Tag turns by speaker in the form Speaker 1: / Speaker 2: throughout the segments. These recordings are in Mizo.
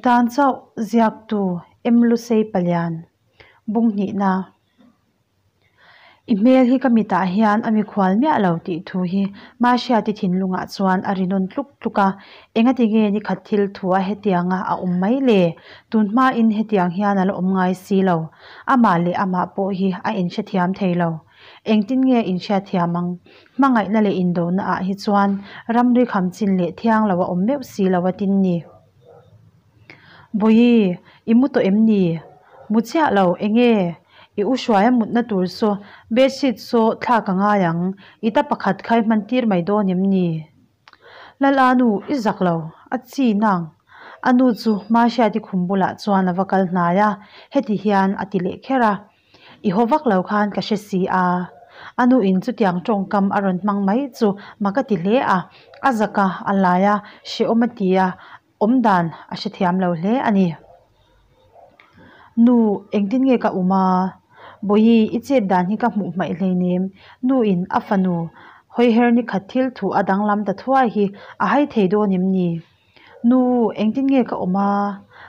Speaker 1: I tan chauh ziaktu M Lusei Palian bung hnihna. I hmel hi ka mitah hian a mikhual miah lo tih thu hi Mahriati thinlungah chuan a ri nawn tluk tluk a, engati nge ni khat thil thua hetianga a awm mai le? Tun hmain hetiang hian a la awm ngai si lo. Amah leh amah pawh hi a inhrethiam thei lo. Engtin nge inhriatthiam ang? Hmangaihna leh indona ah hi chuan ramri kham chin leh thiang lo a awm meuh si lo a tin ni. Bawihi, i mu tawh em ni? Mu chiah lo, enge? I u hruaia mutna tur saw bedsheet saw thlak a ngai ang, i ta pakhat kha i hman tir mai dawn em ni? Lala nu, i zak lo, a chi nang. A nu chu Mahriati khum bulah chuan a va kal hnai a, heti hian a ti leh kher a. I haw vak lo khan ka hre si a. A nu in chutiang tawngkam a rawn hmang mai chu mak a ti hle a, a zak a, a lai a, hrehawm a ti a, awmdan a hrethiam lo hle a ni. Nu, engtin nge ka um a? Bawihi, i chet dan hi ka hmuh hmaih hleinem. Nu in a fanu hawiher ni khat thil thu a danglam ta thuai hi a hai thei dawn em ni? Nu, engtin nge ka awm a?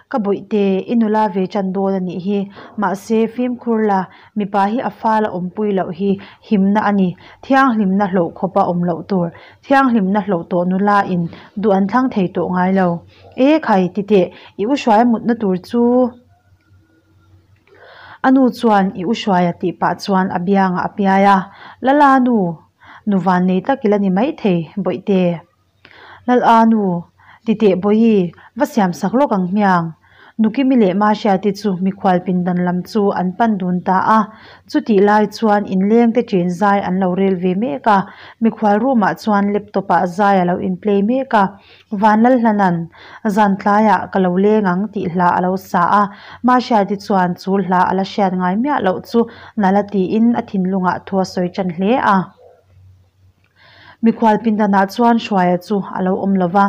Speaker 1: Ka bawihte, i nula ve tan dawn a nih hi. Mahse, fimkhur la, mipa hi a fal a awmpui loh hi himna a ni. Thianghlimna hlawh khawpa awm loh tur. Thianghlimna hlawh tawh nula in duh an thlang thei tawh ngai lo. E khai, ti teh, i u hruaia mutna tur chu. A nu chuan i u hruaia tih pah chuan a biangah a piai a. Lala nu, nu vannei tak i la ni maithei, bawihte. Lala nu, ti teh Bawihi, va siam sak lawk ang hmiang. Nukimi leh Mahriati chu mikhual pindan lam chu an pan dun ta a. Chutih lai chuan inleng te chen zai an lo rel ve mek a. Mikhual room ah chuan laptop ah zai a lo in play mek a. Vanlalhlanan, Zan tlaiah ka lo leng ang tih hla a lo sa a. Mahriati chuan chu hla a la hriat ngai miah loh chu nala tiin a thinlungah thu a sawi tan hle a. Mikhual pindanah chuan Hruaia chu a lo awm lo va,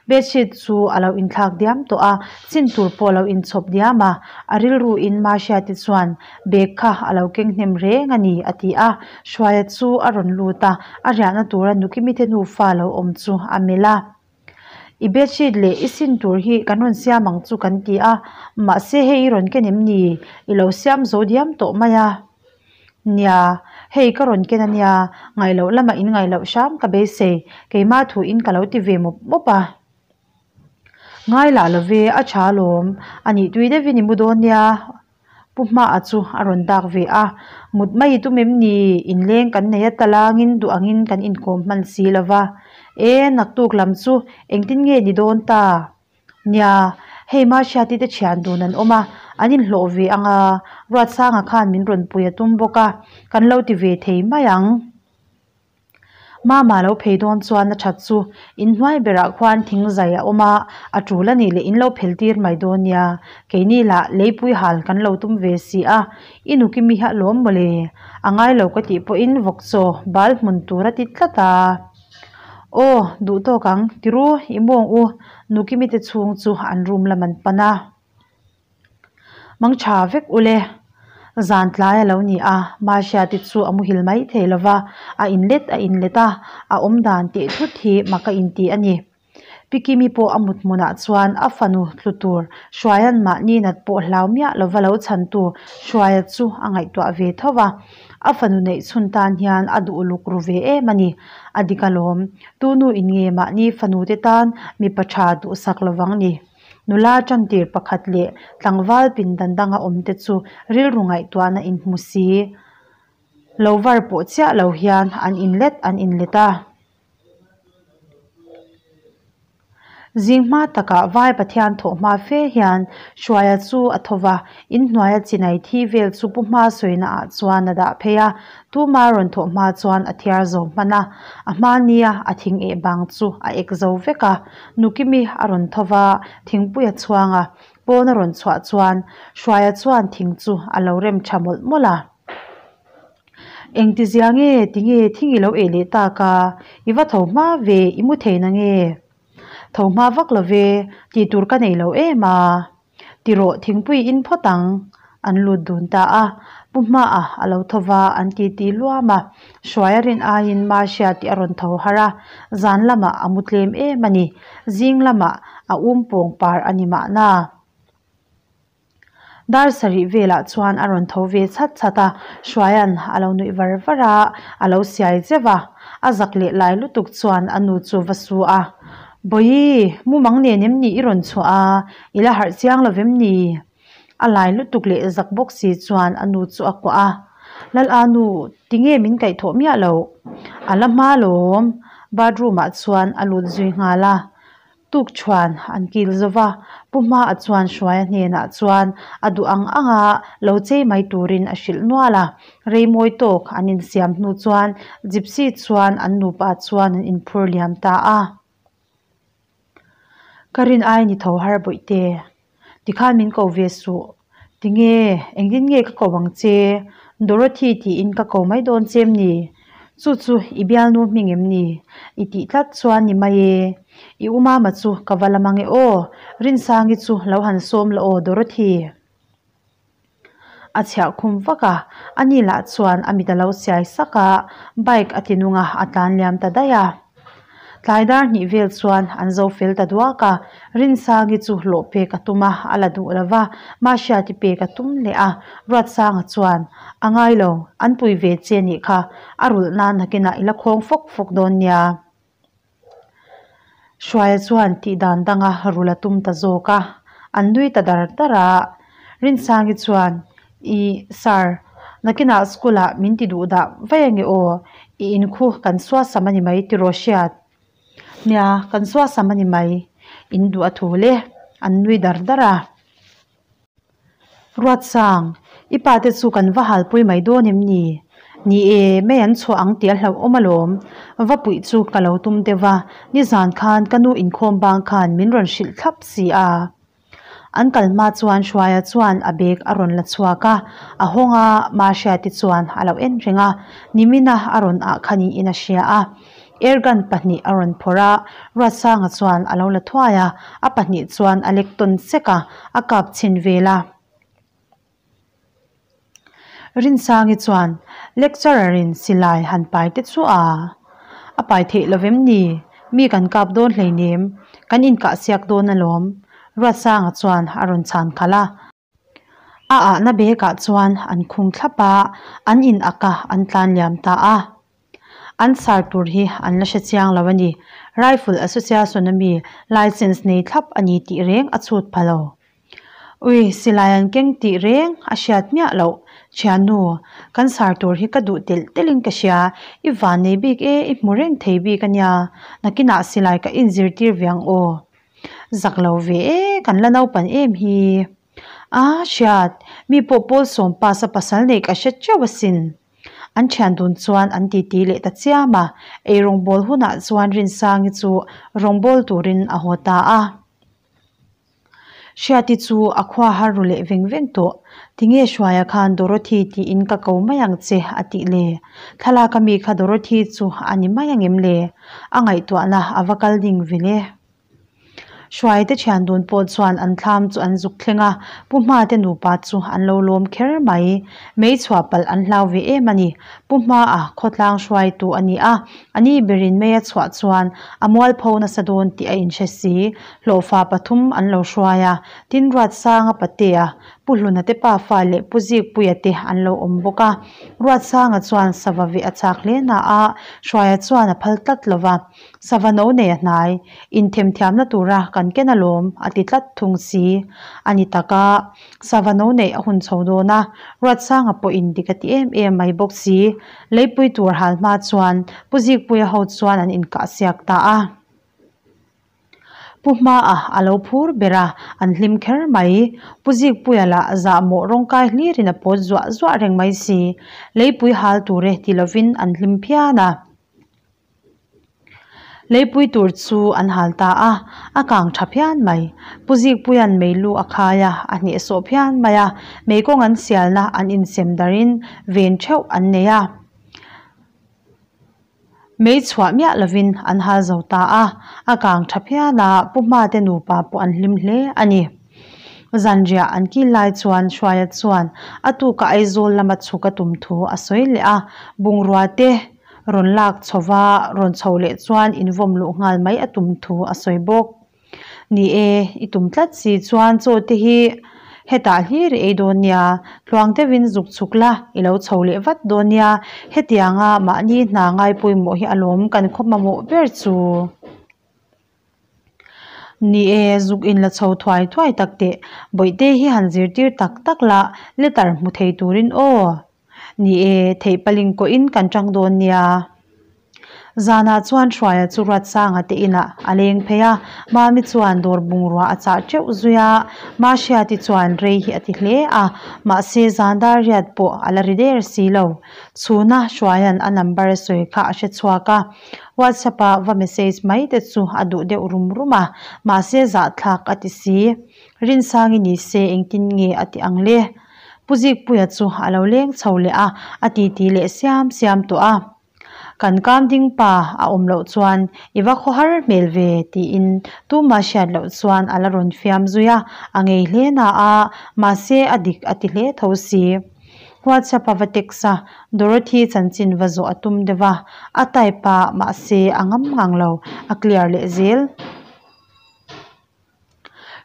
Speaker 1: bedsheet chu a lo inthlak diam tawh a, chin tur pawh a lo inchhawp diam a, a rilruin Mahriati chuan bag kha a lo keng hnem reng a ni a ti a, Hruaia chu a rawn lut a, a riahna tura Nukimite nufa lo awm chu a melh a. I bedsheet leh i sin tur hi kan rawn siam ang chu kan ti a, mahse hei i rawn ken em ni? I lo siam zo diam tawh mai a. Nia, hei ka rawn ken a nia, ngaihloh lamah in ngaihloh hram ka beisei, keimah thuin ka lo ti ve mawp mawp a. Ngai lah lo ve, a tha alawm, a nih tui deuhin i mu dawn nia. Pu Hma'a chu a rawn dak ve a, Mut mai i tum em ni? Inleng kan nei a talangin duh angin kan inkawm hman si lo va. E, naktuk lam chu engtin nge ni dawn ta? Nia, hei Mahriati te thian dun an awm a, an inhlawh ve ang a, Ruatsanga khan min rawn pui a tum bawk a, kan lo ti ve thei mai ang. Mama lo phei dawn chuan a that chu inhnuai berah khuan thing zai a awm a, a tul a nih leh in lo phel tir mai dawn nia, keini lah leipui hal kan lo tum ve si a, i nuki mi hi a lawm mawle, a ngai lo ka tih pawhin vawk chaw bal hmun tur a ti tlat a. Aw, duh tawk ang, tiru i mawng u, nuki mite chhung chu an room lam an pan a. Mang tha vek ule. Zan tlai a lo ni a, Mahriati chu a muhil mai thei lo va, a inlet a inlet a, a awm dan teh thut hi mak a inti a ni. Pi Kimi pawh a mut hmunah chuan a fanu tlu tur Hruaia'n mahni nat pawh hlau miah lova lo chhantu Hruaia chu a ngaihtuah ve tho va, a fanu neih chhun tan hian a duh uluk ru ve em a ni. A dik alawm, tunu in nge mahni fanu te tan mipa tha duhsak lovang ni. Nula tantir pakhat leh tlangval pindan danga awmte chu rilru ngaihtuahna inhmu si lo var pawh chiah lo hian an inlet an inlet a. Zing hma takah vai Pathian thawh hma fe hian Hruaia chu a tho va, inhnuaia chinai thi vel chu pu hma sawina ah chuan a dah phei a. Tuma rawn thawh hma chuan a thiar zo hman a, a hma nia a thing eh bang chu a ek zo vek a. Nukimi a rawn tho va, thingpui a chhuang a, pawn a rawn chhuah chuan Hruaia chuan thing chu a lo rem tha mawlh mawlh a. Engti zia nge tinge thing i lo eh leh tak a, i va tho hma ve, i mu thei na nge? Tho hma vak lo ve, tih tur ka nei lo em a. Ti rawh thingpui in phawt ang, an lut dun ta a. Pu Hmaah a lo tho va, an ti ti luam a. Hruaia rin aiin Mahria tih a rawn tho har a, zan lamah a mu tlem em a ni. Zing lamah a um pawng par a ni mahna. Dar sarih velah chuan a rawn tho ve chhat chhat a, Hruaia'n a lo nuih var var a, a lo siai zeuh a. A zak leh lai lutuk chuan a nu chu va su a, Bawihi, mumang nen em ni i rawn chhuah a, i la harh chiang lo vem ni? A lai lutuk leh zak bawk si chuan a nu chu a kuah a, Lal a nu, tinge min kaihthawh miah loh? A la hma lawm. Bathroom ah chuan a lut zui nghal a. Tukṭhuan an kil zo va, Pu Hmaa chuan Hruaia hnenah chuan a duh ang anga lo chei mai turin a hrilh nual a. Rei mawi tawk an insiam hnu chuan Gypsy chuan an nupa chuan an inphur liam ta a. Ka rin ai ni tho har bawihte, tikhan min ko ve suh. Tinge, engtin nge ka ko ang che? Dorothy tiin ka ko mai dawn che em ni? Chu chu i bialnu hming em ni? I tih tlat chuan ni mai e. I u mama chu ka va la mang e aw. Rinsangi chu lo han sawm la aw Dorothy. A chhiah khum vak a, ani lah chuan a mit a lo siai sak a, bike a ti nung a, a tlan liam ta daih a. Tlai dar hnih vel chuan an zo fel ta duak a, Rinsangi chu hlawh pek a tum a, a la duh lo va, Mahriati pek a tum leh a, Ruatsanga chuan, A ngai lo, an pui ve che nih kha, a rulh nan nakinah i la khawng fawk fawk dawn nia. Hruaia chuan tih dan danga rul a tum ta zawk a, an nui ta dar dar a. Rinsangi chuan, Ih, Sir, nakinah school ah min ti duh dah vaih ange aw, i in khu kan suasam a ni mai tiraw hriat? Nia, kan suasam a ni mai, in duh a thu le, an nui dar dar a. Ruatsang, i pa te chu kan va halpui mai dawn em ni? Ni e, mei an chhuah ang tih a hlauhawm alawm. Va puih chu ka lo tum deuh a, nizan khan ka nu inkhawm bang khan min rawn hrilh thlap si a. An kal hma chuan Hruaia chuan a bag a rawn la chhuak a, a hawng a, Mahriati chuan a lo en reng a, nimina a rawn ah kha niin a hria a. Airgun pahnih a rawn phawrh a, Ruatsanga chuan a lo la thuai a, a pahnih chuan a lek tawn sek a, a kap chhin vel a. Rinsangi chuan lecturer in silai han pai te chu a, a pai theih lo vem ni? Mi kan kap dawn hleinem, kan inkah siak dawn alawm, Ruatsanga chuan a rawn chhan khalh a. A ahna bag ah chuan an khung thlap a, an in ak a, an tlan liam ta a. An sar tur hi an la hre chiang lo a ni. Rifle Association a mi licence nei thlap a ni tih reng a chhut pha lo. Ui, silai an keng tih reng a hriat miah loh. Thiannu, kan sar tur hi ka duh telh telh in ka hria, i van nei bik e, i hmu reng thei bik a nia, nakinah silai ka inzirtir ve ang aw. Zak lo ve e, kan la naupan em hi. A, hriat, mi pawh pawl sawm pass a pasal neih ka hre teuh asin. An thian dun chuan an titi leh ta chiam a, ei rawngbâwl hunah chuan Rinsangi chu rawngbâwl turin a haw ta a. Hriati chu a khua har ru leh veng veng tawh. Tinge Hruaia khan Dorothy tiin ka ko mai ang che a tih le? Thlalak a mi kha Dorothy chu a ni mai angem le? A ngaihtuahna a va kal ding vil e. Hruaite thian dun pawh chuan an thlam chu an zuk thleng a, Pu Hmate nupa chu an lo lawm kher mai. Mei chhuah palh an hlau ve em a ni. Pu Hmaa khawtlang hruaitu a ni a, a ni berin mei a chhuah chuan a mualpho nasa dawn tih a inhre si. Hlawhfa pathum an lo hruai a, tin Ruatsanga Patea, Pu Hluna te pafa leh Pu Zikpuia te an lo awm bawk a. Ruatsanga chuan sava veh a chak hle na a, Hruaia chuan a phal tlat lo va. Sava no nei a hnai, inthemthiamna tura kan ken alawm a ti tlat thung si. A ni tak a, sava no neih a hun chho dawn a, Ruatsanga pawhin dik a ti em em mai bawk si. Leipui tur hal hma chuan Pu Zikpuia ho chuan an inkah siak ta a. Pu Hmaa a lo phur ber a, an hlim kher mai. Pu Zikpuia lah zahmawh rawngkai hlirin a pawt zuah zuah reng mai si. Leipui hal tur e ti lovin an hlim phian a. Leipui tur chu an hal ta a, a kang tha phian mai. Pu Zikpuia'n meilu a khai a, a hnehsawh phian mai a. Meikawng an sialna an insem darin ven theuh an nei a. Mei chhuah miah lovin an hal zo ta a, a kang tha phian a, Pu Hmate nupa pawh an hlim hle a ni. Zanriah an kil lai chuan Hruaia chuan a tuka Aizawl lama chhuk a tum thu a sawi leh a, bungrua te rawn lak chho va, rawn chho leh chuan invawm luh nghal mai a tum thu a sawi bawk. Ni e, i tum tlat si chuan chaw te hi Hetah hlir i ei dawn nia, tluang deuhin zuk chhuk la, i lo chho leh vat dawn nia, hetianga mahni hna ngai pawimawh hi alawm kan khaw mamawh ber chu. Ni e, zuk in la chho thuai thuai tak teh, Bawihte hi han zirtir tak tak la, letter hmu thei turin aw. Ni e, theih paling kawhin kan tang dawn nia. Zanah chuan Hruaia chu Ruatsanga te inah a leng phei a, Mami chuan dawr bungrua a chah teuh zui a, Mahriati chuan rei hi a ti hle a, mahse zan dar riat pawh a la ri der si lo. Chhuna Hruaia'n a number a sawi kha a hre chhuak a, WhatsApp a va message mai te chu a duh deuh rum rum a, mahse zahthlak a ti si. Rinsangi ni se engtin nge a ti ang le? Pu Zikpuia chu a lo leng chho leh a, a titi leh siam siam tawh a. Kan kam ding pa a awm loh chuan i va khaw har hmel ve tiin tumah hriat loh chuan a la rawn fiam zui a, a ngei hle na a, mahse a dik a ti hle tho si. WhatsApp a va text a, Dorothy chanchin va zawh a tum deuh a, a type a mahse a ngam ngang lo, a clear leh zel.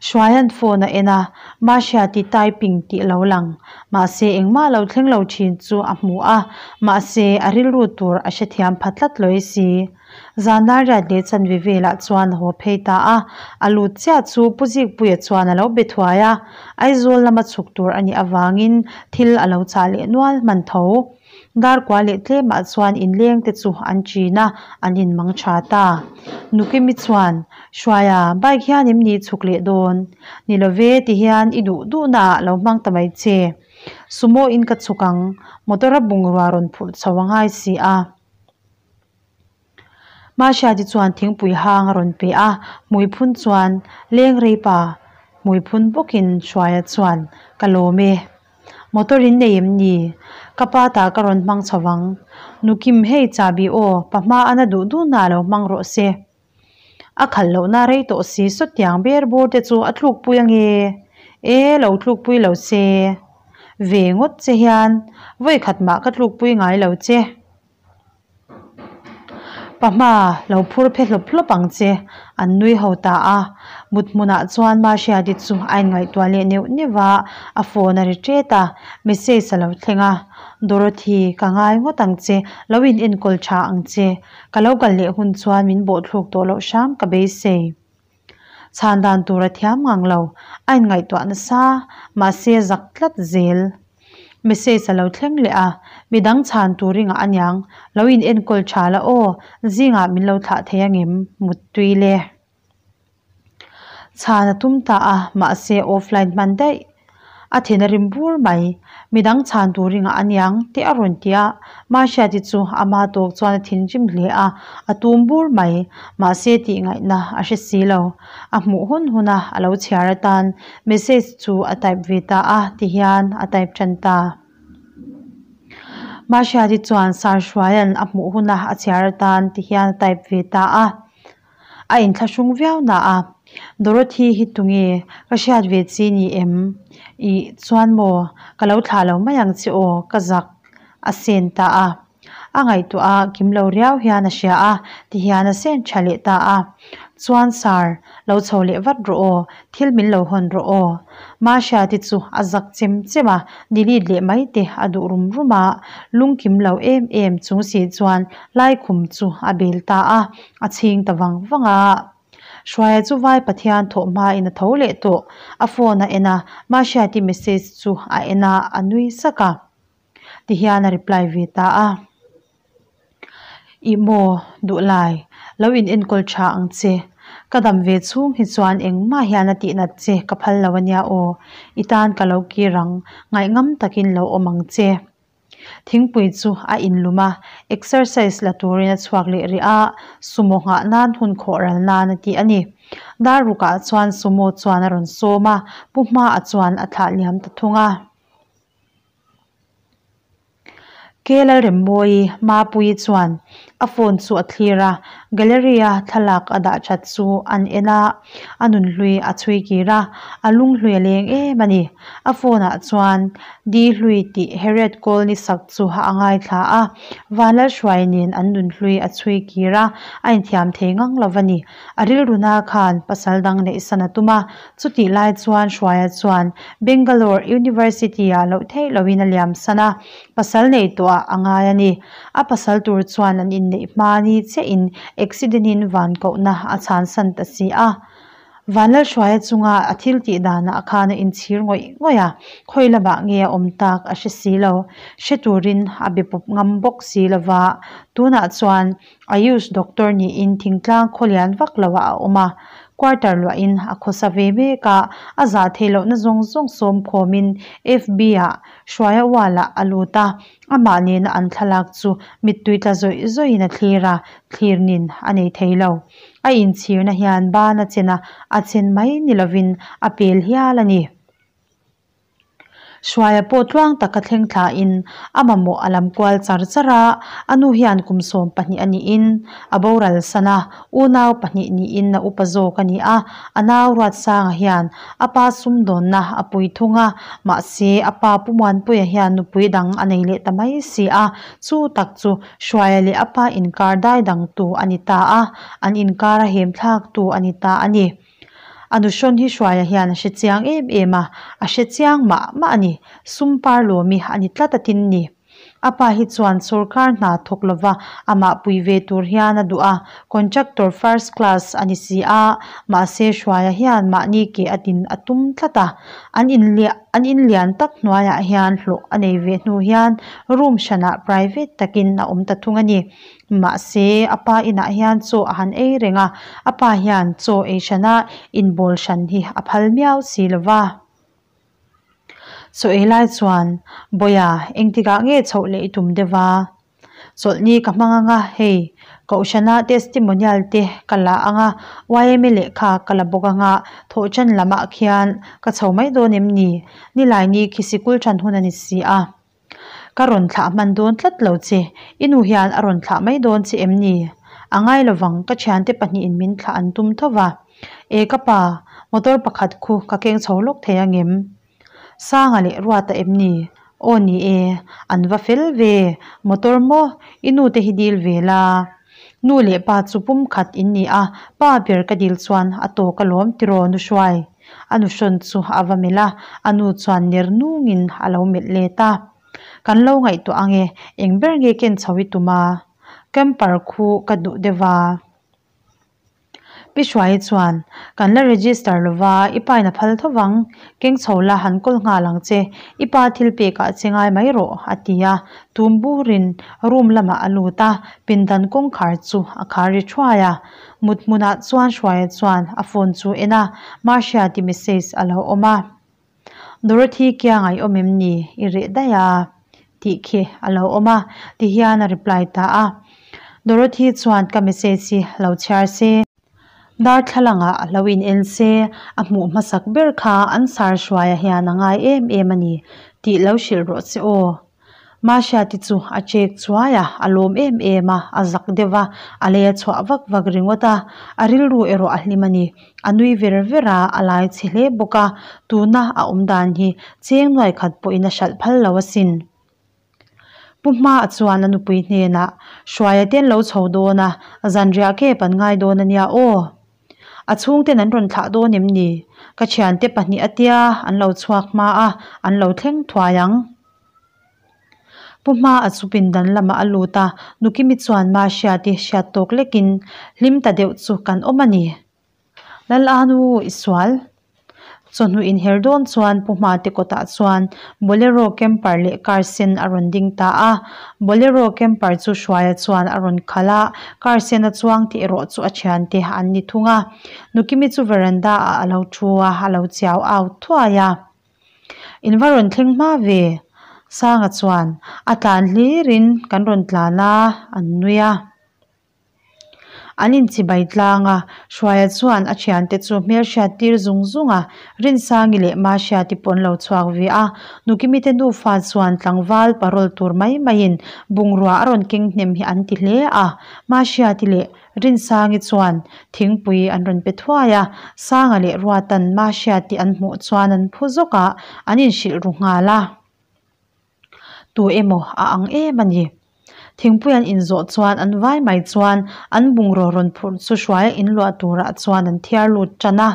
Speaker 1: Hruaia'n phone a en a, Mahriati typing tih lo lang. Mahse engmah lo thleng lo thin chu a hmu a, mahse a rilru tur a hrethiam pha tlat lawi si. Zan riat leh chanve velah chuan a haw phei ta a, a lut chiah chu Pu Zikpuia chuan a lo be thuai a, Aizawl lama chhuk tur a nih avangin thil a lo chah leh nual hman tho. Dar kua leh tlemah chuan inleng te chu an ṭin a, an inmang ṭha ta. Nukimi chuan, Hruaia, bike hian em ni chhuk leh dawn? Ni lo ve, ti hian i duh duhna ah lo hmang ta mai che. Sumo in ka chhuk ang, motor a bungrua rawn phurh chho a ngai si a. Mahriati chuan thingpui hang a rawn pe a, hmuiphun chuan Lengrei pa hmuiphun bawkin Hruaia chuan, Ka lawm e. Motor in nei em ni? Ka pa ta ka rawn hmang chho vang. Nukim hei chahbi aw, pa hma a na duh duhna lo hmang rawh se. A khalh lohna rei tawh si sawtiang ber bur te chu a tlukpui ange? E, lo tlukpui lo se. Ve ngawt che hian vawikhat mah ka tlukpui ngai lo che. Pa hma, lo phur phe hlawp hlawp ang che, an nui ho ta a. Mut hmunah chuan Mahriati chu a inngaihtuah leh neuh neuh a, a phone a ri ṭet a, message a lo thleng a. Dorothy, ka ngai ngawt ang che, lo in enkawl ṭha ang che. Ka lo kal leh hun chuan min bawhthluk tawh loh hram ka beisei. Chhan dan tur a thiam ngang lo, a inngaihtuah nasa, mahse zak tlat zel. Message a lo thleng leh a, midang chhan tur i ngah aniang, lo in enkawl tha la aw, zingah min lo thlah thei angem, muttui le. Chhan a tum ta a, mahse offline hman daih. A then a rim bur mai. Midang chhan tur ringah aniang tih a rawn ti a, Mahriati chu ama tawk chuan a thinrim hle a, a tum bur mai. Mahse tih ngaihna a hre si lo. A hmuh hun hun a, a lo chhiar atan message chu a type ve ta a, tihian a type tan ta. Mahriati chuan Sarhruaia'n a hmuh huna a chhiar atan tihian a type ve ta a. A inthlahrung viau na a, Dorothy hi tunge ka hriat ve chi ni em? Ih, chuan maw, ka lo thlah lo mai ang che aw, ka zak a sen ta a. A ngaihtuah a, kim lo riau hian a hria a, tihian a sen tha leh ta a. Chuan sir, lo chho leh vat rawh aw, thil min lo hawn rawh aw. Mahriati chu a zak chem chem a, delete leh mai te a duh rum rum a, lungkim lo em em chung si chuan laikhum chu a bel ta a. A chhing ta vang vang a. Hruaia chu vai Pathian thawh hmain a tho leh tawh. A phone a en a, Mahriati message chu a en a, a nui sak a. Tihian a reply ve ta a. Ih maw, duhlai, lo in enkawl tha ang che. Ka dam ve chhung hi chuan engmah hian a tihnat che ka phal lo ania aw. I tan ka lo kir ang, ngaihngam takin lo awm ang che. Thingpui chu a inlum a, exercise la turin a chhuak leh rih a, sumo nghah nan hun khawh ral nan a ti a ni. Dar rukah chuan sumo chuan a rawn sawm a, Pu Hmaa chuan a thlah liam ta thung a. Ke Lalremmawi Mapuii chuan A phone chu a thlir a, gallery a thlalak a dah that chu an en a, a nunhlui a chhui kir a, a lunghlui a leng em a ni. A phone ah chuan Di Hlui tih Harriet Colney sak chu a ngaithla a, Vanlalhruai nen an nunhlui a chhui kir a, a inthiam thei ngang lo a ni. A rilruna khan pasal dang neihsan a tum a, chutih lai chuan Hruaia chuan Bangalore University ah loh theih lohin a liamsan a, pasal nei tawhah a ngai a ni. A pasal tur chuan an inneih hma ni chiahin accident in van kohna a chhansan ta si a. Vanlalhruaia chunga a thil tih danah khan a inchhir ngawih ngawih a, khawi lamah nge a awm tak a hre si lo. Hre turin a be pawp ngam bawk si lo va, tunah chuan Ayush doctor niin thingtlang khaw lian vak loah a awm a, quarter luahin a khawsa ve mek a, a zah theih lohna zawng zawng sawm khawmin FB-ah Hruaia Wall-ah a lut a, amah nena an thlalak chu mittui tla zawih zawihin a thlir a, thlir nin a nei thei lo. A inchhirna hian ban a chen a, a chen mai ni lovin a pel hial a ni. Hruaia pawh tluang taka thleng thlain a mamawh a lam kual char char a, a nu hian kum 12 a niin a boral san a, unau pahnih niin a upa zawk a ni a, a nau Ruatsanga hian a pa sumdawnna a pui thung a, mahse a pa Pu Muanpuia hian nupui dang a nei leh ta mai si a, chu tak chu Hruaia leh a pa inkar dai dangtu a ni ta a, an inkar a hem thlaktu a ni ta a ni. A nuhrawn hi Hruaia hian a hre chiang em em a, a hre chiang mah mah a ni. Sum par lawmi a ni tlat a tin ni. A pa hi chuan sawrkar hna thawk lova amah pui ve tur hian a duh a, contractor first class a ni si a, mahse Hruaia hian mahni ke a din a tum tlat a. An inliah an inlian tak hnuaiah hian hlawh a nei ve hnu hian room hranah private takin a awm ta thung a ni. Mahse, a pa inah hian chaw a han ei reng a, a pa hian chaw ei hrana inbawl hran hi a phal miau si lo va. Chaw ei lai chuan, Bawiha, engtikah nge chhoh leh i tum deuh va? Chawlhni ka hmang anga, hei, Kohhrana testimonial te ka la anga, yma lehkha ka la bawk anga, thawhṭan lamah khian ka chho mai dawn em ni? Nilaini khi sikul ṭhan hun a ni si a. Ka rawn thlah hman dawn tlat lo che, i nu hian a rawn thlah mai dawn che em ni? A ngai lovang, ka thiante pahnihin min thlah an tum tho va. E ka pa, motor pakhat khu ka keng chho lawk thei angem? Sanga leh Ruata em ni? Aw ni e, an va fel ve, motor maw? I nu te hi dil ve la. Nu leh pa chu pum khat in ni a, pa ber ka dil chuan a tawk alawm tiraw nu Hruai? A nu hrawn chu a va melh a, a nu chuan ner nungin a lo melh let a. Kan lo ngaihtuah ang e, eng ber nge ken chho i tum a? Camper khu ka duh deuh a. Pi Hruaii chuan, Kan la register lo va, i pa in a phal tho vang. Keng chho la han kawl nghal ang che, i pa thil pekah che ngai mai rawh, a ti a. Tum burin room lamah a lut a, pindan kawngkhar chu a khar ri thuai a. Mut hmunah chuan Hruaia chuan a phone chu en a, Marcia ti message a lo awm a. Dorothy kiang a i awm em ni? I reh daih a tih khi a lo awm a ti hian a reply ta a. Dorothy chuan ka message hi lo chhiar se. Darthlalangah a lo in en se, a hmuh hmasak ber kha an sar Hruaia hian a ngai em em a ni tih lo hrilh rawh che aw. Mahriati chu a chek chuai a, a lawm em em a, a zak deuh a, a lei a chhuah vak vak ringawt a, a rilru erawh a hlim a ni. A nui ver ver a, a lai chhe hle bawk a, tuna a awm dan hi cheng nuai khat pawhin a hralh phal lo asin. Pu Hmaa chuan a nupui hnenah, Hruaia te an lo chho dawn a, zanriah kep an ngai dawn a nia aw. A chhungten an rawn thlah dawn em ni? Ka thiante pahnih a tia an lo chhuak hma a, an lo thleng thuai ang. Pu Hma a chu pindan lamah a lut a, Nukimi chuan Mahriati hriat tawk lekin hlim ta deuh chu kan awm a ni. Lal Anu i sual. Chawhnu inher dawn chuan Pu Hma te kawtah chuan Bolero camper leh car sen a rawn ding ta a. Bolero camper chu Hruaia chuan a rawn khalh a, car sen a chuang tih erawh chu a thiante an ni thung a. Nukimi chu veranda ah a lo thu a, a lo chiau au thuai a. In va rawn thleng hma ve? Sanga chuan, A tlan hlirin kan rawn tlan a, an nui a. An inchibai tlang a, Hruaia chuan a thiante chu hmelhriat tir zung zung a, Rinsangi leh Mahriati pawh an lo chhuak ve a. Nukimi te nufa chuan tlangval parawl tur mai maiin bungrua a rawn keng hnem hi an ti hle a, Mahriati leh Rinsangi chuan thingpui an rawn pe thuai a, Sanga leh Ruatan Mahriati an hmuh chuan an phu zawk a, an inhrilh ru nghal a. Tu emaw a ang em a ni. Thingpui an inzawh chuan an vai mai chuan an bungraw rawn phurh chu hruaia inluah turah chuan an thiar lut tan a.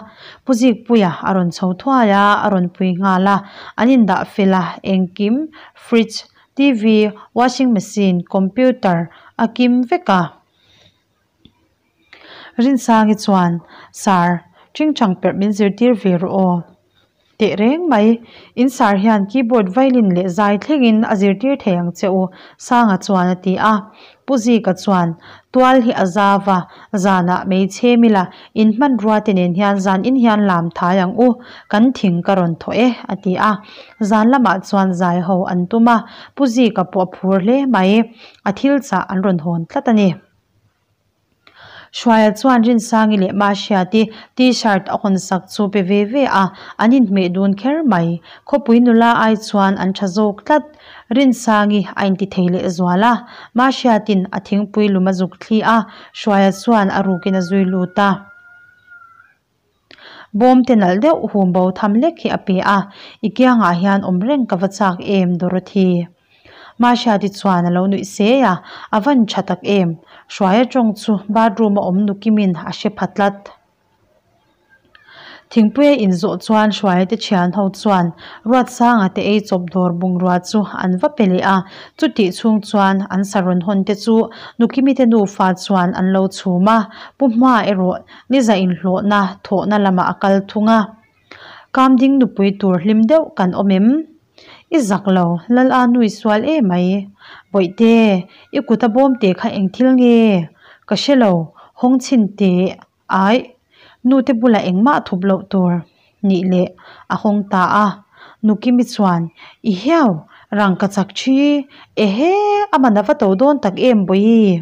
Speaker 1: Pu Zikpuia a rawn chho thuai a, a rawn pui nghal a. An indah fel a, engkim, fridge, TV, washing machine, computer a kim vek a. Rinsangi chuan, Sir, ṭingṭang perh min zirtir ve rawh aw. Teh reng mai, in sir hian keyboard violin leh zai thlengin a zirtir thei ang che u, Sanga chuan a ti a. Pu Zika chuan, Tual hi a zau a, zanah mei chhem ila, in hmanrua te nen hian zan in hian lam thai ang u, kan thing ka rawn thawh e, a ti a. Zan lamah chuan zai ho an tum a, Pu Zika pawh a phur hle mai. A thil chah an rawn hawn tlat a ni. Hruaia chuan Rinsangi leh Mahriati T-shirt a hawn sak chu pe ve ve a, an inhmeh dun kher mai. Khawpui nula ai chuan an tha zawk tlat. Rinsangi a inti thei leh zual a, Mahriatin a thingpui lum a zuk thli a, Hruaia chuan a rukin a zui lut a. Bawm te nalh deuh hum bo tham lek hi a pe a, I kiangah hian awm reng ka va chak em Dorothy? Mahriati chuan a lo nuih se a, a van tha tak em? Hruaia tawng chu bathroom a awm nukimin a hre pha tlat. Thingpuia inzawh chuan Hruaia te thian ho chuan Ruatsanga te ei chawp dawr bungrua chu an va pe leh a, chutih chhung chuan an sarawn hawn te chu Nukimi te nufa chuan an lo chhum a, Pu Hma erawh Ni za inhlawhna thawhna lamah a kal thung a. Kamding nupui tur hlim deuh kan awm em? I zak lo, Lal a nui sual e mai. Bawihte, i kut a bawm teh kha eng thil nge? Ka hre lo, hawng chhin teh. Aih, nute bulah engmah thup loh tur nih leh a hawng ta a. Nukimi chuan, I hiau, rangka chak thi, ehe, a man a va to dawn tak em Bawihi?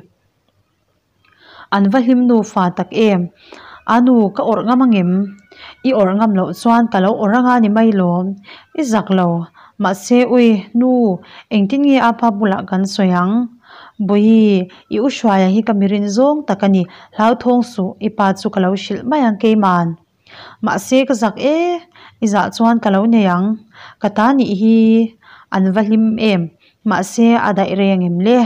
Speaker 1: An va hlim nufa tak em? A nu, ka awrh ngam angem? I awrh ngam loh chuan ka lo awrh anga ni mai lawm. I zak lo. Mahse, ui, nu, engtin nge a pa bulah kan sawi ang? Bawihi, i u Hruaia hi ka mirin zawng tak a ni. Hlauthawng suh, i pa chu ka lo hrilh mai ang keiman. Mahse, ka zak e, i zah chuan ka lo nei ang. Ka ta nih hi an va hlim em? Mahse, a daih reng em le?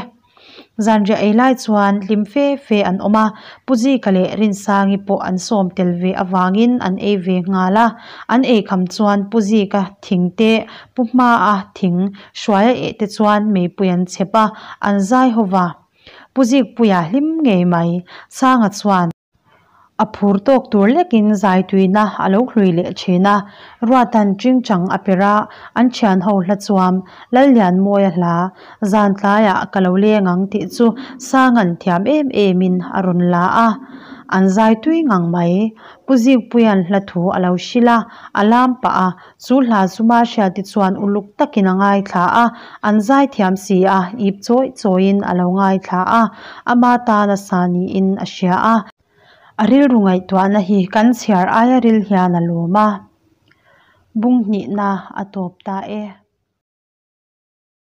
Speaker 1: Zanriah ei lai chuan hlim fe fe an awm a, Pu Zika leh Rinsangi pawh an sawm tel ve avangin an ei ve nghal a. An ei kham chuan Pu Zika thing te, Pu Hmaa thing hruaia eh te chuan meipui an chhep a, an zai ho va. Pu Zikpuia hlim ngei mai, Sanga chuan. A phur tawk tur lekin zaituina a lo hlui leh thin a, Ruatan ṭingṭang a per a, an thian ho hla chuam Lallianmawia hla, Zan tlaiah ka lo leng ang tih chu Sanga'n thiam em emin a rawn la a, an zai tui ngang mai. Pu Zikpuia'n hla thu a lo hrilh a, a lam pah a, Chu hla chu Mahriati chuan uluk takin a ngaithla a, an zaithiam si a, ip chawih chawihin a lo ngaithla a, ama tan a sa niin a hria a. A rilru ngaihtuahna hi kan chhiar aia ril hian a lawm a, bung hnihna a tawp ta e.